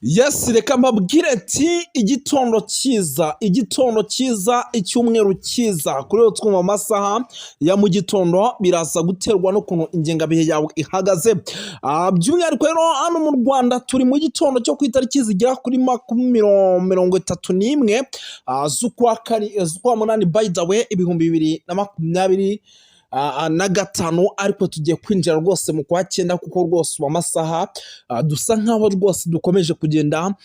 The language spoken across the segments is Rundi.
Yes, reka mbabwire ati igitondo cyiza, igitondo cyiza, icyumweru cyiza. Kuri yo twumva amasaha ya mu gitondo, biraza guterwa n'ukuntu ingengabihe yawe ihagaze. By'umwihariko rero hano mu Rwanda turi mu gitondo cyo ku itariki zigera kuri 31 z'ukwa munani, by the way, 2025, ariko tugiye kwinjira rwose mu kwa cyenda, kuko rwose ubu amasaha dusa nkaho rwose dukomeje kugenda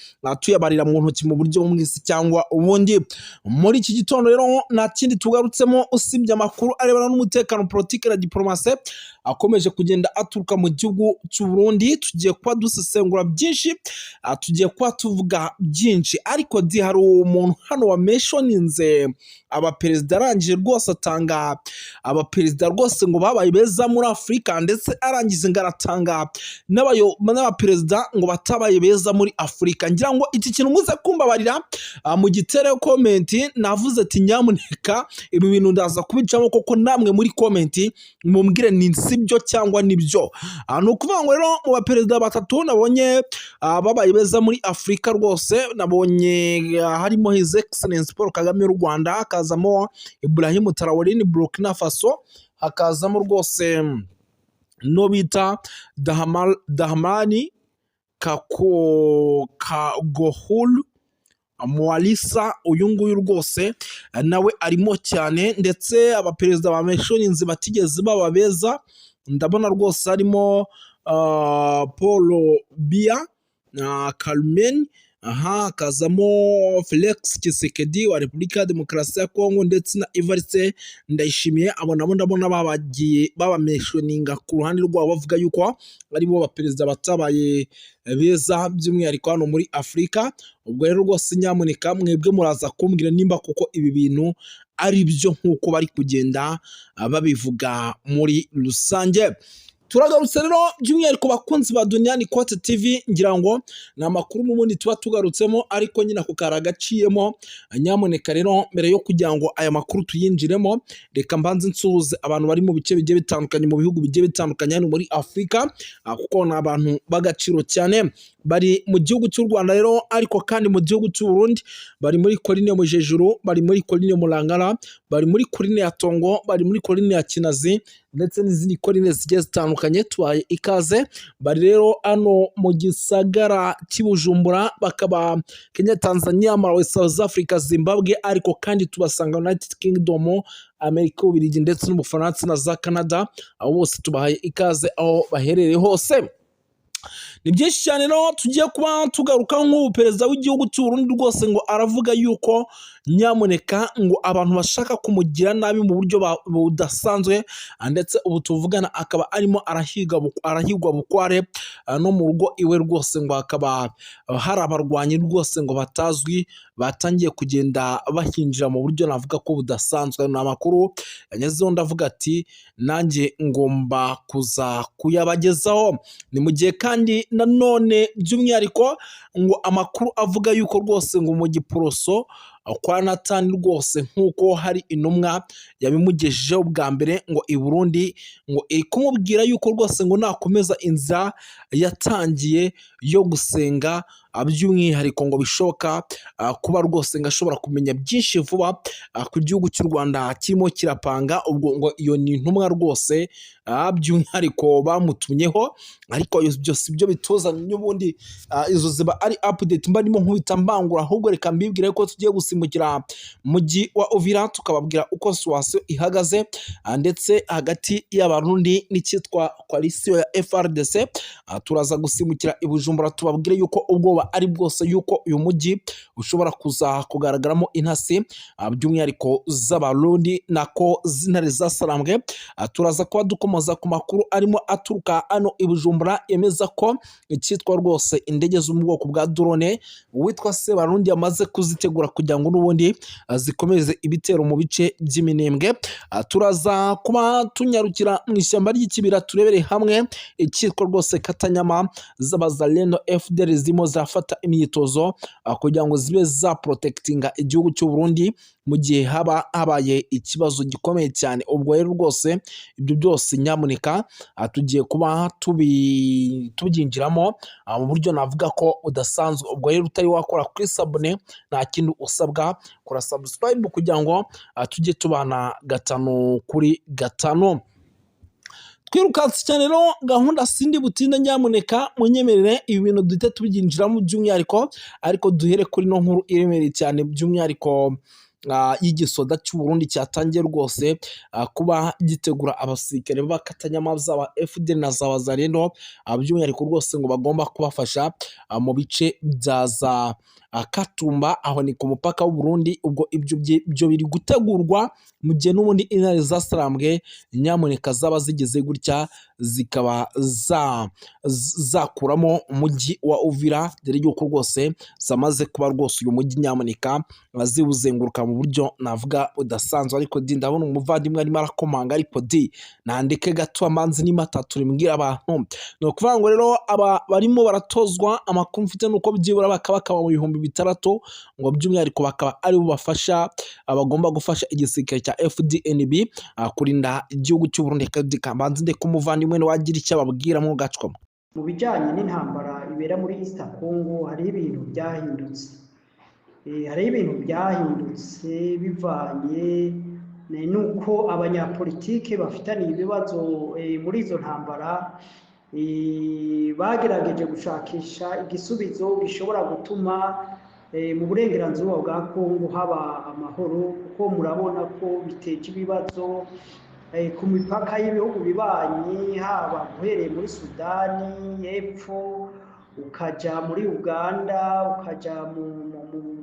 tuyabarira mu ntoki mu buryo bumwe se cyangwa ubundi. Muri iki gitondo rero nta kindi tugarutsemo usibye amakuru arebana n'umutekano, politiki na diporomasi akomeje kugenda aturuka mu gihugu cy'u Burundi. Tugiye kuba dusesengura byinshi, tugiye kuba tuvuga byinshi, ariko di hari umuntu hano wamentioninze abaperezida, arangije rwose atanga abaperezida rwose ngo babaye beza muri Afurika, ndetse arangiza ngo aratanga n'abaperezida ngo batabaye beza muri Afurika. Ngira ngo iki kintu muze kumbabarira mu gitere comment. Navuze ati nyamuneka ibi bintu ndaza kubicamo koko, namwe muri comment mumbwire ni sibyo cyangwa nibyo. Ni ukuvuga ngo rero mu baperezida batatu nabonye babaye beza muri Afurika rwose, nabonye harimo His Excellence Paul Kagame w'u Rwanda, hakazamo Ibrahim Traoré ni Burkina Faso, hakazamo rwose no bita Dahmani Kagohuru Mualisa. Uyu nguyu rwose nawe arimo cyane. Ndetse abaperezida ba mentioninze batigeze baba beza, ndabona rwose harimo Paul Biya na Carmen, aha hakazamo Felix Tshisekedi wa Repubulika ya Demokarasi ya Kongo ndetse na Evariste Ndayishimiye. Abo nabo ndabona babagiye babamentioninga ku ruhande rwabo, bavuga yuko aribo baperezida batabaye beza by'umwihariko hano muri Afurika. Ubwo rero rwose nyamuneka mwebwe muraza kumbwira nimba koko ibi bintu ari byo nk'uko bari kugenda babivuga muri rusange. Turagarutse rero by'umwihariko bakunzi ba Duniyani Kote TV, ngira ngo ni amakuru n'ubundi tuba tugarutsemo, ariko nyine ako kari agaciyemo. Nyamuneka rero mbere yo kugira ngo aya makuru tuyinjiremo, reka mbanze nsuhuze abantu bari mu bice bigiye bitandukanye, mu bihugu bigiye bitandukanye hano muri Afurika, kuko ni abantu b'agaciro cyane. Bari mu gihugu cy'u Rwanda rero, ariko kandi mu gihugu cy'u Burundi bari muri colline Mujejuru, bari muri colline Murangara, bari muri colline ya Tongo, bari muri colline ya Kinazi ndetse n'izindi colline zigiye zitandukanye. Tubaye ikaze. Bari rero hano mu gisagara cy'i Bujumbura, bakaba Kenya, Tanzania, Malawi, South Africa, Zimbabwe, ariko kandi tubasanga United Kingdom, Amerika, Ububiligi ndetse n'Ubufaransa na za Canada. Abo bose tubahaye ikaze aho baherereye hose. Ni byinshi cyane rero tugiye kuba tugaruka. Nk'ubu perezida w'igihugu cy'u Burundi rwose ngo aravuga yuko nyamuneka ngo abantu bashaka kumugira nabi mu buryo budasanzwe, ndetse ubu tuvugana akaba arimo arahigwa bukware, no mu rugo iwe rwose ngo hakaba hari abarwanyi rwose ngo batazwi batangiye kugenda bahinjira mu buryo navuga ko budasanzwe. Ni amakuru yangezeho, ndavuga ati nanjye ngomba kuza kuyabagezaho. Ni mu gihe kandi nanone by'umwihariko ngo amakuru avuga yuko rwose ngo mu Giporoso kwa Natani rwose, nk'uko hari intumwa yabimugejejeho bwa mbere ngo i Burundi, ngo iri kumubwira yuko rwose ngo nakomeza inzira yatangiye yo gusenga, by'umwihariko ngo bishoboka kuba rwose ngo ashobora kumenya byinshi vuba ku gihugu cy'u Rwanda kirimo kirapanga. Ubwo ngo iyo ni intumwa rwose by'umwihariko bamutumyeho, ariko ibyo si byo bituzanye n'ubundi, izo ziba ari update mba ndimo nkubita mbangura. Ahubwo reka mbibwire ko tugiye gusimbukira mujyi wa Uvira, tukababwira uko situation ihagaze, ndetse hagati y'Abarundi n'icyitwa coalition ya FARDC. Turaza gusimbukira i Bujumbura, tubabwire yuko ubwoba ari bwose yuko uyu mujyi ushobora kuza kugaragaramo intasi, by'umwihariko z'Abarundi nako z'intare zasarambwe. Turaza kuba dukomoza ku makuru arimo aturuka hano i Bujumbura yemeza ko icyitwa rwose indege zo mu bwoko bwa drone uwitwa Sebarundi yamaze kuzitegura kugira ngo n'ubundi zikomeze ibitero mu bice by'Iminembwe. Turaza kuba tunyarukira mu ishyamba ry'ikibira, turebere hamwe icyitwa rwose katanyama z'Abazalendo FDL zirimo zirafatanya gufata imyitozo kugira ngo zibe za protectinga igihugu cy'u Burundi mu gihe haba habaye ikibazo gikomeye cyane. Ubwo rero rwose ibyo byose nyamuneka tugiye kuba tubyinjiramo mu buryo navuga ko budasanzwe. Ubwo rero utari wakora kuri s'abonner, nta kindi usabwa, kora subscribe kugira ngo tujye tubana gatanu kuri gatanu. Twirukanse cyane rero gahunda, sindi butinde, nyamuneka munyemerere ibi bintu duhite tubyinjiramo by'umwihariko, ariko duhere kuri no nkuru iremereye cyane, by'umwihariko y'igisoda cy'u Burundi cyatangiye rwose kuba gitegura abasirikare b'abakatanyama zaba FDL na za Wazalendo, by'umwihariko rwose ngo bagomba kubafasha mu bice bya za Katumba, aho ni ku mupaka w'u Burundi. Ubwo ibyo biri gutegurwa mu gihe n'ubundi intare zasarambwe nyamuneka zaba zigeze gutya zikaba zakuramo umujyi wa Uvira, dore yuko rwose zamaze kuba rwose uyu mujyi nyamuneka ziwuzenguruka mu buryo navuga budasanzwe. Ariko di ndabona umuvandimwe arimo arakomanga, ariko di nandike gato amanzi n'imata turimbwira abantu. Ni ukuvuga ngo rero aba barimo baratozwa, amakuru mfite nuko byibura bakaba mu 6000, ngo by'umwihariko bakaba aribo bafasha, bagomba gufasha igisirikare cya FDNB kurinda igihugu cy'u Burundi. Kambanze ndeke umuvandimwe wagira icyo ababwira mu gacwamo. Mu bijyanye n'intambara ibera muri East Congo, hariho ibintu byahindutse. Hariho ibintu byahindutse bivanye nuko abanyapolitike bafitaniye ibibazo muri izo ntambara bagerageje gushakisha igisubizo gishobora gutuma mu burengerazuba bwa Kongo haba amahoro, kuko murabona ko biteje ibibazo ku mipaka y'ibihugu bibanyi, haba uhereye muri Sudani y'Epfo, ukaja muri Uganda, ukaja mu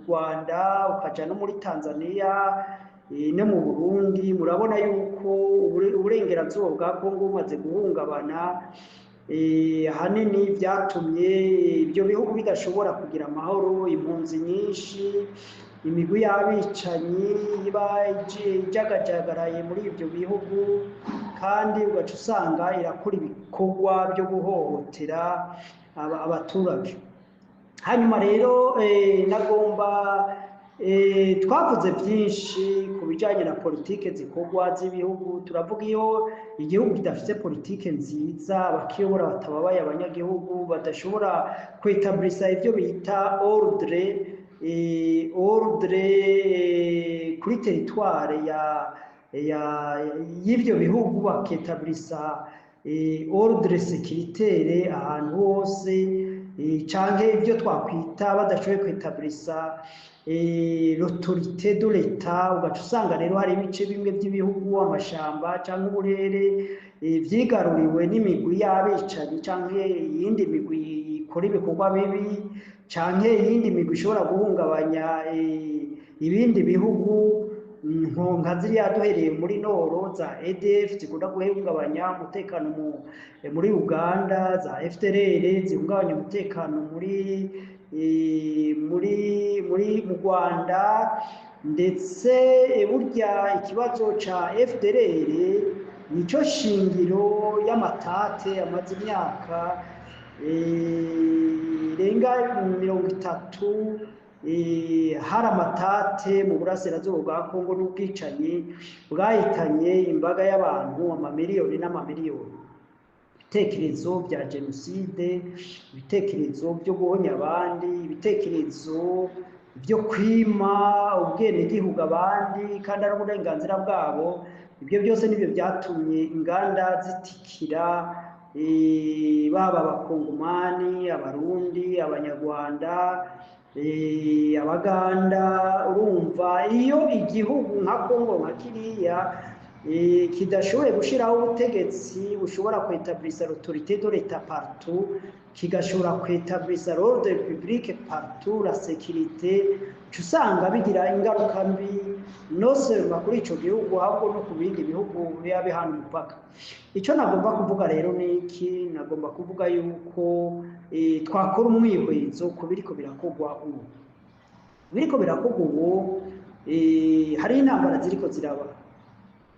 Rwanda, ukaja no muri Tanzania no mu Burundi. Murabona yuko uburengerazuba bwa Kongo bumaze guhungabana. Ahanini byatumye ibyo bihugu bidashobora kugira amahoro, impunzi nyinshi, imigwi y'abicanyi iba ijagajagaraye muri ibyo bihugu, kandi ugaca usanga irakora ibikorwa byo guhohotera abaturage. Hanyuma rero nagomba, twavuze byinshi ku bijyanye na politike zikorwa z'ibihugu. Turavuga iyo igihugu kidafite politike nziza, abakiyobora batababaye abanyagihugu, badashobora kwetablisa ibyo bita ordre kuri territoire ya y'ibyo bihugu, baketablisa ordre sécuritaire ahantu hose, canke ibyo twakwita badashoboye kwetablisa l'autorité de l'État, ugaca usanga rero hari ibice bimwe by'ibihugu, amashamba cyangwa uburere vyigaruriwe n'imigwi y'abicanyi canke iyindi migwi ikora ibikorwa bibi canke iyindi migwi ishobora guhungabanya ibindi bihugu, nka ziriya duhereye muri nord za ADF zikunda guhungabanya umutekano muri Uganda, za FDLR zihungabanya umutekano muri mu Rwanda. Ndetse burya ikibazo ca FDLR nico shingiro y'amatate amaze imyaka irenga 30. Hari amatate mu burasirazuba bwa Kongo n'ubwicanyi bwahitanye imbaga y'abantu amamiliyoni n'amamiliyoni. Ibitekerezo bya jenoside, ibitekerezo byo guhonya abandi, ibitekerezo byo kwima ubwenegihugu abandi kandi ari uburenganzira bwabo, ibyo byose nibyo byatumye inganda zitikira, baba Abakongomani, Abarundi, Abanyarwanda, Abaganda. Urumva iyo igihugu nka Kongo nka kiriya kidashoboye gushyiraho ubutegetsi bushobora kwetablisa l'autorité de l'État partout, kigashobora kwetablisa l'ordre public partout, la sécurité, uca usanga bigira ingaruka mbi non seulement kuri ico gihugu, ahubwo no ku bindi bihugu biba bihana umupaka. Icyo nagomba kuvuga rero ni iki: nagomba kuvuga yuko twakora umwihwezo ku biriko birakorwa ubu. Biriko birakorwa ubu, hari intambara ziriko ziraba.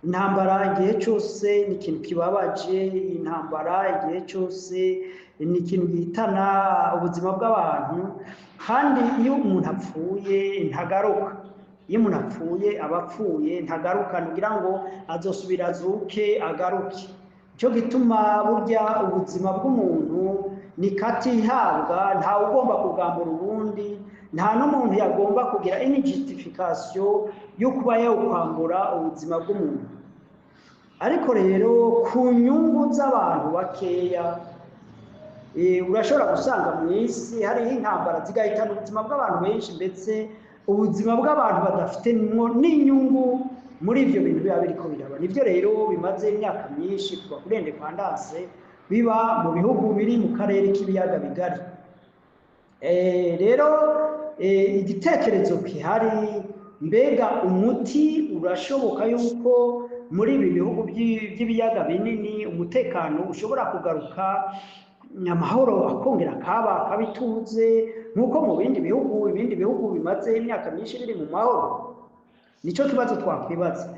Intambara igihe cyose ni ikintu kibabaje, intambara igihe cyose ni ikintu gihitana ubuzima bw'abantu, kandi iyo umuntu apfuye ntagaruka. Iyo umuntu apfuye aba apfuye, ntagaruka kugira ngo azosubira azuke agaruke. Nicyo gituma burya ubuzima bw'umuntu ni katihabwa, ntawe ugomba kugambura ubundi, nta n'umuntu yagomba kugira une justification yo kuba yawukwambura ubuzima bw'umuntu. Ariko rero ku nyungu z'abantu bakeya, urashobora gusanga mu isi hariho intambara zigahitana ubuzima bw'abantu benshi, ndetse ubuzima bw'abantu badafite n'inyungu muri ibyo bintu biba biriko biraba. Nibyo rero bimaze imyaka myinshi kuva kuri indépendance biba mu bihugu biri mu karere k'ibiyaga bigari. Rero igitekerezo gihari, mbega umuti urashoboka yuko muri ibi bihugu by'ibiyaga binini umutekano ushobora kugaruka, amahoro akongera akaba akabituze nk'uko mu bindi bihugu, ibindi bihugu bimaze imyaka myinshi biri mu mahoro? Nico kibazo twakwibaza.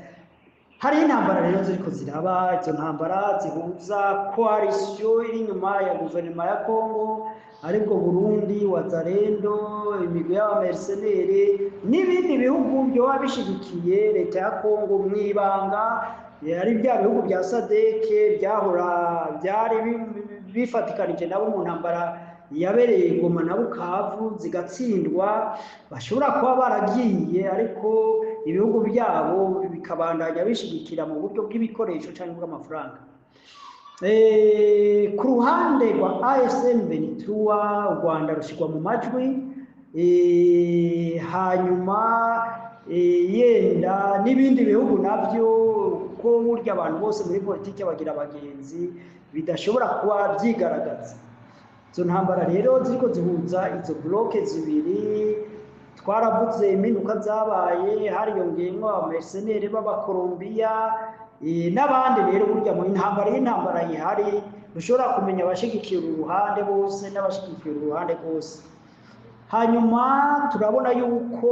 Hariho intambara rero ziriko ziraba, izo ntambara zihuza coalition iri inyuma ya guverinoma ya Congo, aribwo Burundi, Wazalendo, imigwi y'aba mercenaires n'ibindi bihugu byoba bishigikiye leta ya Congo mw'ibanga, ari bya bihugu bya SADC byahora byari bifatikanije nabo mu ntambara yabereye Goma na Bukavu zigatsindwa, bashobora kuba baragiye ariko ibihugu byabo bikabandanya bishigikira mu buryo bw'ibikoresho cyangwa bw'amafaranga. Ku ruhande rwa AFC M23, u Rwanda rushyirwa mu majwi, hanyuma yenda n'ibindi bihugu nabyo, ko burya abantu bose muri politiki bagira abagenzi bidashobora kuba byigaragaza. Izo ntambara rero ziriko zihuza izo blocs zibiri, twaravuze impinduka zabaye, hariyongeyemo aba mercenaires b'Abakolombiya n'abandi. Rero burya mu intambara y'intambara ihari ushobora kumenya abashigikiye uru ruhande bose n'abashigikiye uru ruhande bose. Hanyuma turabona yuko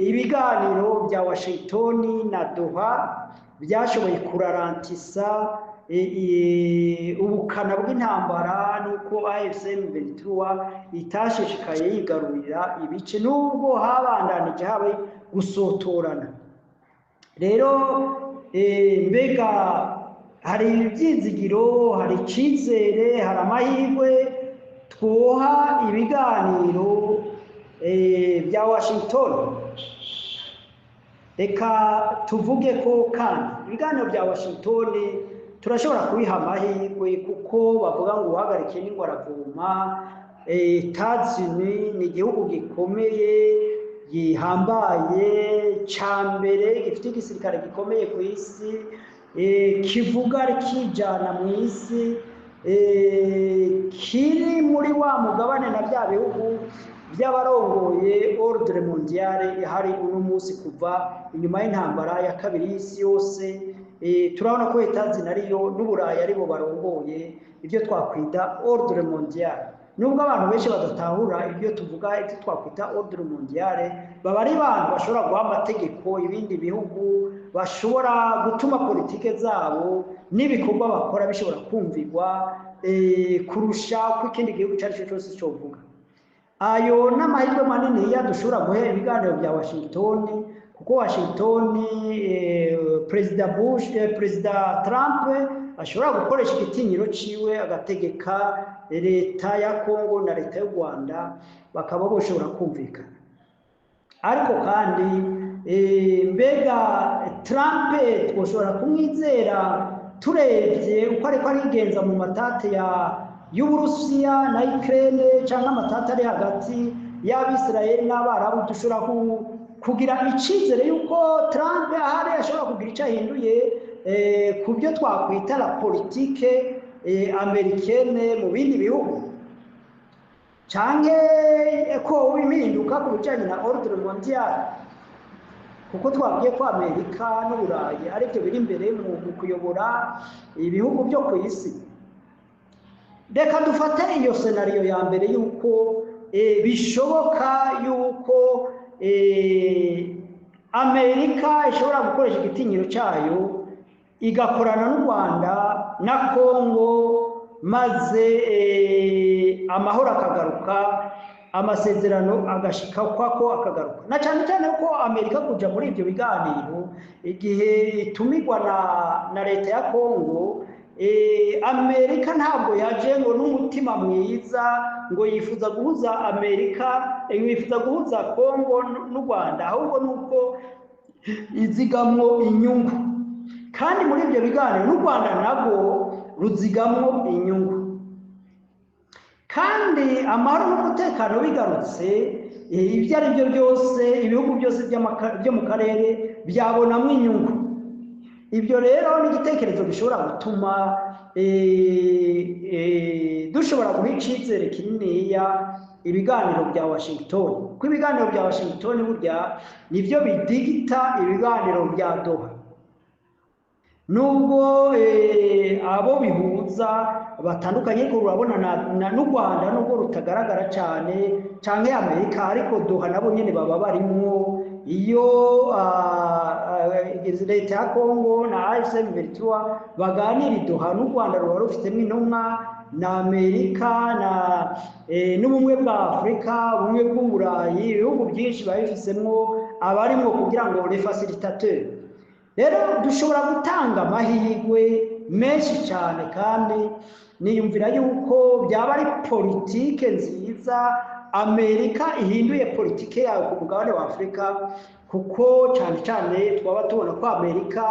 ibiganiro bya Washington na Doha byashoboye kurarantisa ubukana bw'intambara, nuko AFC M23 itashishikaye yigarurira ibice, nubwo habandanije habe gusotorana. Rero mbega hari ibyizigiro, hari icyizere, hari amahirwe twoha ibiganiro bya Washington? Reka tuvuge ko kandi ibiganiro bya Washington turashobora kubiha amahirwe, kuko bavuga ngo uhagarikiye n'ingwe aravoma. États-Unis ni igihugu gikomeye, gihambaye, ca mbere gifite igisirikare gikomeye ku isi, kivuga kijana mu isi, kiri muri wa mugabane na bya bihugu by'abarongoye ordre mondiale ihari uno munsi kuva inyuma y'intambara ya kabiri y'isi yose. Turabona ko États-Unis ariyo n'Uburayi aribo barongoye ibyo twakwita ordre mondiale. Nubwo abantu benshi badatahura ibyo tuvuga, ibyo twakwita ordre mondiale, baba ari abantu bashobora guha amategeko ibindi bihugu, bashobora gutuma politike zabo n'ibikorwa bakora bishobora kumvirwa kurusha uko ikindi gihugu icyo ari cyo cyose cyovuga. Ayo n'amahirwe manini dushobora guhera ibiganiro bya Washington, kuko Washington, Perezida Bush, Perezida Trump ashobora gukoresha igitinyiro ciwe agategeka leta ya Congo na leta y'u Rwanda, bakaba boshobora kumvikana. Ariko kandi mbega Trump twoshobora kumwizera turebye uko ariko arigenza mu matate ya y'Uburusiya na Ukraine cyangwa amatata ari hagati y'Abisirayeli n'Abarabu? Dushobora kugira icyizere yuko Trump ahari ashobora kugira icyo ahinduye ku byo twakwita la politique américaine mu bindi bihugu, canke ko impinduka ku bijanye na ordre mondial? Kuko twabwiye ko Amerika n'Uburayi aribyo biri imbere mu kuyobora ibihugu byo ku isi. Reka dufate iyo scénario ya mbere yuko bishoboka yuko Amerika ishobora gukoresha igitinyiro cyayo igakorana n'u Rwanda na Kongo, maze amahoro akagaruka, amasezerano agashika kwako akagaruka, na cyane cyane ko Amerika kuja muri ibyo biganiro igihe itumirwa na leta ya Kongo, Amerika ntabwo yaje ngo n'umutima mwiza ngo yifuza guhuza Amerika, yifuza guhuza Kongo n'u Rwanda, ahubwo nuko izigamwo inyungu. Kandi muri ibyo biganiro n'u Rwanda nabwo ruzigamwo inyungu, kandi amahoro n'umutekano bigarutse, ibyo ari byo byose ibihugu byose byo mu karere byabonamo inyungu. Ibyo rero ni igitekerezo gishobora gutuma dushobora guha icyizere kininiya ibiganiro bya Washington, kuko ibiganiro bya Washington burya nibyo bidigita ibiganiro bya Doha, nubwo abo bihuza batandukanye. Ariko urabona n'u Rwanda nubwo rutagaragara cyane canke Amerika, ariko Doha nabo nyene baba barimwo. Iyo leta ya Kongo na AFC M23 baganira i Doha, n'u Rwanda ruba rufitemo intumwa, na Amerika na n'ubumwe bwa Afurika, ubumwe bw'Uburayi, ibihugu byinshi biba bifisemwo abarimwo kugira ngo les facilitateurs. Rero dushobora gutanga amahirwe menshi cyane, kandi niyumvira yuko byaba ari politike nziza Amerika ihinduye politike yayo ku mugabane wa Afurika, kuko cyane cyane twaba tubona ko Amerika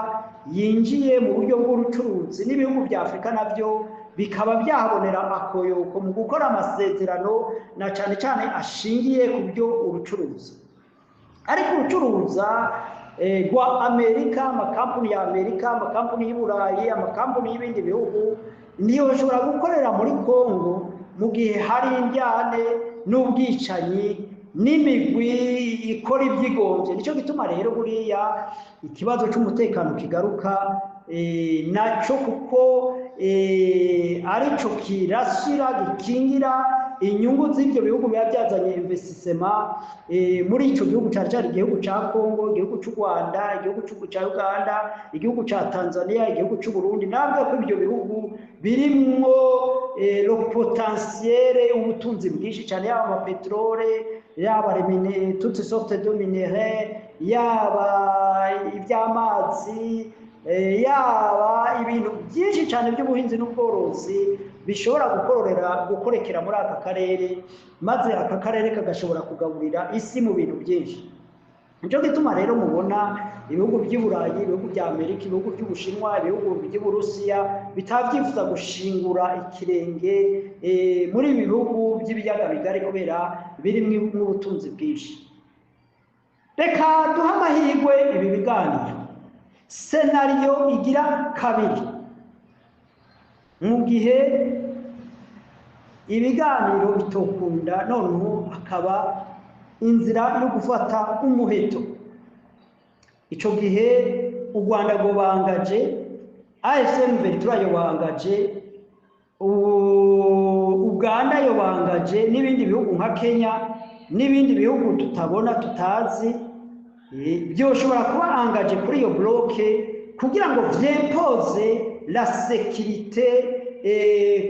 yinjiye mu buryo bw'ubucuruzi n'ibihugu bya Afurika nabyo bikaba byahabonera akoyoko mu gukora amasezerano, na cyane cyane ashingiye ku byo ubucuruzi. Ariko ubucuruza rwa Amerika, amakampani ya Amerika, amakampani y'i Burayi, amakampani y'ibindi bihugu niyo bashobora gukorera muri Kongo mu gihe hari indyane n'ubwicanyi n'imigwi ikora ibyigombye. Nicyo gituma rero buriya ikibazo cy'umutekano kigaruka nacyo, kuko aricyo kirasira gikingira inyungu z'ibyo bihugu biba byazanye investissement muri icyo gihugu, cyane cyane igihugu cya Kongo, igihugu cy'u Rwanda, igihugu cya Uganda, igihugu cya Tanzania, igihugu cy'u Burundi. Ntabwo ko ibyo bihugu birimwo le potentiel, ubutunzi bwinshi cyane, yaba amapeterole, yaba toutes sortes de minerais, yaba iby'amazi, yaba ibintu byinshi cyane by'ubuhinzi n'ubworozi bishobora gukorera gukorekera muri aka karere, maze aka karere kagashobora kugaburira isi mu bintu byinshi. Nicyo gituma rero mubona ibihugu by'i Burayi, ibihugu bya Amerika, ibihugu by'Ubushinwa, ibihugu by'Uburusiya bitabyifuza gushingura ikirenge muri ibi bihugu by'ibiyaga bigari, kubera birimo ubutunzi bwinshi. Reka duhe amahirwe ibi biganiro. Scénario igira kabiri, mu gihe ibiganiro bitokunda, noneho akaba inzira yo gufata umuheto. Ico gihe u Rwanda rwobangaje, AFC M23 yobangaje, Uganda yobangaje, n'ibindi bihugu nka Kenya n'ibindi bihugu tutabona tutazi byoshobora kuba engagé kuri iyo bloc kugira ngo vy'impose la sécurité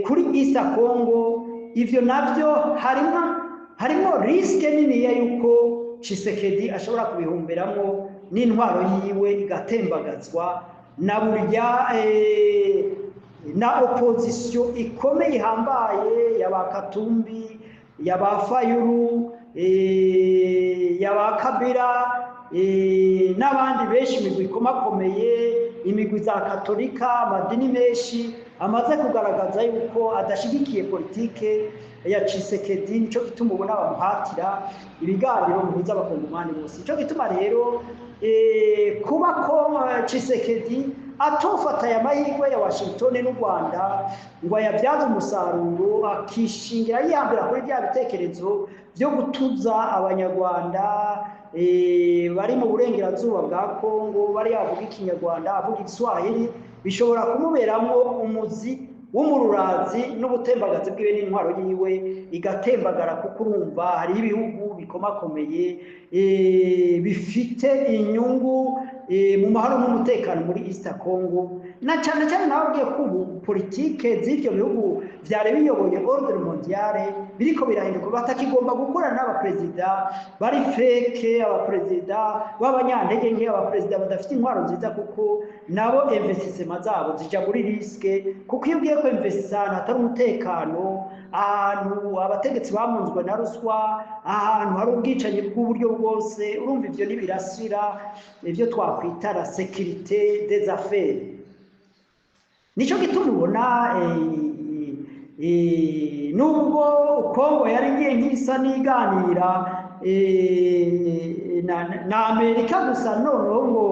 kuri East Congo. Ivyo navyo harimo risque niniya yuko Tshisekedi ashobora kubihomberamwo n'intwaro yiwe igatembagazwa na burya na opposition ikomeye ihambaye yaba Katumbi, yaba Fayulu, yaba Kabila n'abandi benshi, imigwi ikomakomeye, imigwi za Katolika, amadini menshi amaze kugaragaza yuko adashigikiye politike ya Tshisekedi. Nico gituma ubona bamuhatira ibiganiro bihuza abakongomani bose. Nico gituma rero kuba ko Tshisekedi atofata aya mahirwe ya Washington n'u Rwanda ngo ayabyaze umusaruro, akishingira yihambira kuri bya bitekerezo byo gutuza abanyarwanda bari mu burengerazuba bwa Kongo, bari avuga ikinyarwanda, avuga igiswahili, bishobora kumuberamo umuzi. w'umururazi n'ubutembagazi bwiwe n'intwaro yiwe igatembagara, kuko urumva hariho ibihugu bikomakomeye bifite inyungu mu mahoro n'umutekano muri East Congo, na cyane cyane nababwiye ko ubu politike z'ibyo bihugu vyari biyoboye ordre mondiale biriko birahinduka, batakigomba gukorana n'abaperezida bari fake, abaperezida b'abanyantege nke, abaperezida badafite intwaro nziza, kuko nabo investissement zabo zija muri risque, kuko iyo ugiye kwinvestisa ahantu hatari umutekano, ahantu abategetsi bamunzwe na ruswa, ahantu hari ubwicanyi bw'uburyo bwose, urumva ivyo ntibirasira ibyo twakwita la sécurité des affaires. Nico gituma ubona nubwo Kongo yari ngiye nk'isa n'iganira na Amerika gusa, noneho ngo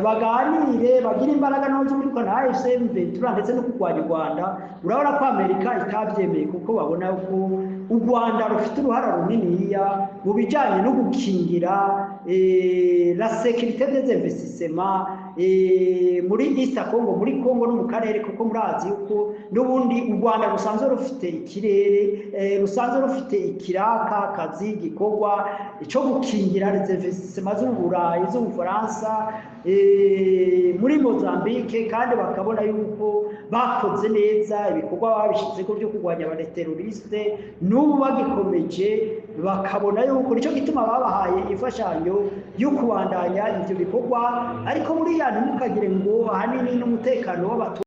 baganire bagire imbaraga no zo kwirukana AFC M23 ndetse no kurwanya u Rwanda, urabona ko Amerika itabyemeye, kuko babona ko u Rwanda rufite uruhara runiniya mu bijyanye no gukingira la sécurité des investissements muri East Congo, muri Congo no mu karere, kuko murazi yuko n'ubundi u Rwanda rusanzwe rufite ikirere, rusanzwe rufite ikiraka akazi gikorwa cyo gukingira les investissements z'Uburayi, z'Ubufaransa muri Mozambique, kandi bakabona yuko bakoze neza ibikorwa babishyizeho byo kurwanya abateroriste, n'ubu bagikomeje, bakabona yuko nicyo gituma babahaye imfashanyo yo kubandanya ibyo bikorwa. Ariko buriya ntimukagire ngo ahanini n'umutekano w'abaturage.